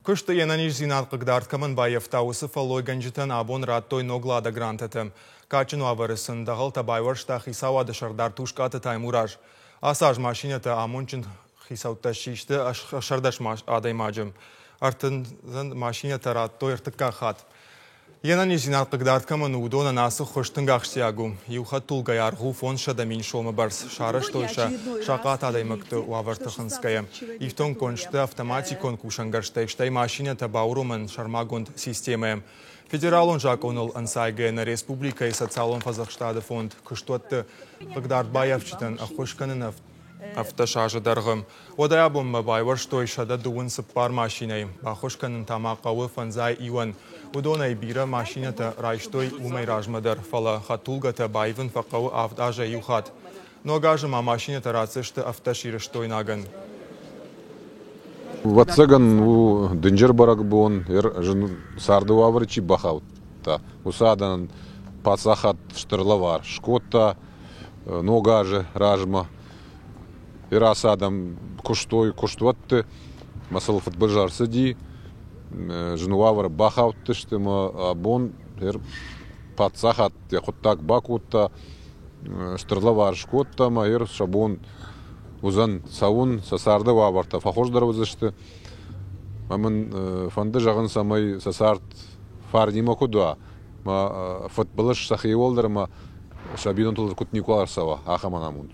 Куысты йе нӕниздзинад хъыгдард кӕмӕн баййӕфта, уыцы фӕллойгӕнджытӕн абон радтой ног Лада Грантӕтӕ. Кадджын уавӕры сын дӕгъӕлтӕ байуӕрста хицауады сӕрдар Тускъаты Таймураз. Ацы аз машинӕтӕ амондджын хицӕуттӕ систы 16 адӕймаджы. 30 машинӕтӕ радтой ӕртыккаг хатт. Йе нӕниздзинад хъыгдард кӕмӕн у, уыдонӕн ацы ххуыс тынг ахсджиаг у. Иу хӕдтулгӕйы аргъ у 500 000 сомы бӕрц. Сарӕзтой сӕ сахъат адӕймӕгты уавӕрты хынцгӕйӕ. Ифтонггонд сты автоматикон кусӕнгӕрзтӕй, стӕй машинӕтӕ бауромӕн сӕрмагонд системӕйӕ. Федералон закъоныл ӕнцайгӕйӕ нӕ республикӕйы социалон фӕдзӕхстады фонд куыстуӕтты хъыгдардбаййафджытӕн ӕххуыс кӕныны 17 азы дӕргъы. Уӕдӕй абонмӕ байуӕрстой 124 машинӕйы. Баххуыс кӕнын та ма хъӕуы фӕндзай иуӕн. Уыдонӕй бирӕ машинӕтӕ райстой уымӕй размӕ дӕр, фӕлӕ хӕдтулгӕтӕ баивын фӕхъӕуы авд азӕй иу хатт. Ног азы ма машинӕтӕ ратдзысты 17 ирыстойнагӕн. Ӕвӕццӕгӕн у дынджыр бӕрӕгбон, зын царды уавӕры чи бахаудта, уыцы адӕмӕн паддзахад стыр лӕвар скодта ног азы размӕ. Ацы адӕм куыстой куыстуӕтты, ӕмӕ сыл фыдбылыз ӕрцыди, зын уавӕры бахаудтысты ӕмӕ абон паддзахад йӕ хъуыддаг бакодта, стыр лӕвар скодта ӕмӕ ер сӕ бон уыдзӕн цӕуын, сӕ царды уавӕртӕ фӕхуыздӕр уыдзысты. Ӕмӕ мын фӕнды зӕгъын, цӕмӕй сӕ цард фарнимӕ куыд уа, ӕмӕ фыдбылыз сӕхиуыл дӕр ӕмӕ сӕ бинонтыл дӕр куыд никуы ӕрцӕуа, ахӕм ӕнамонд.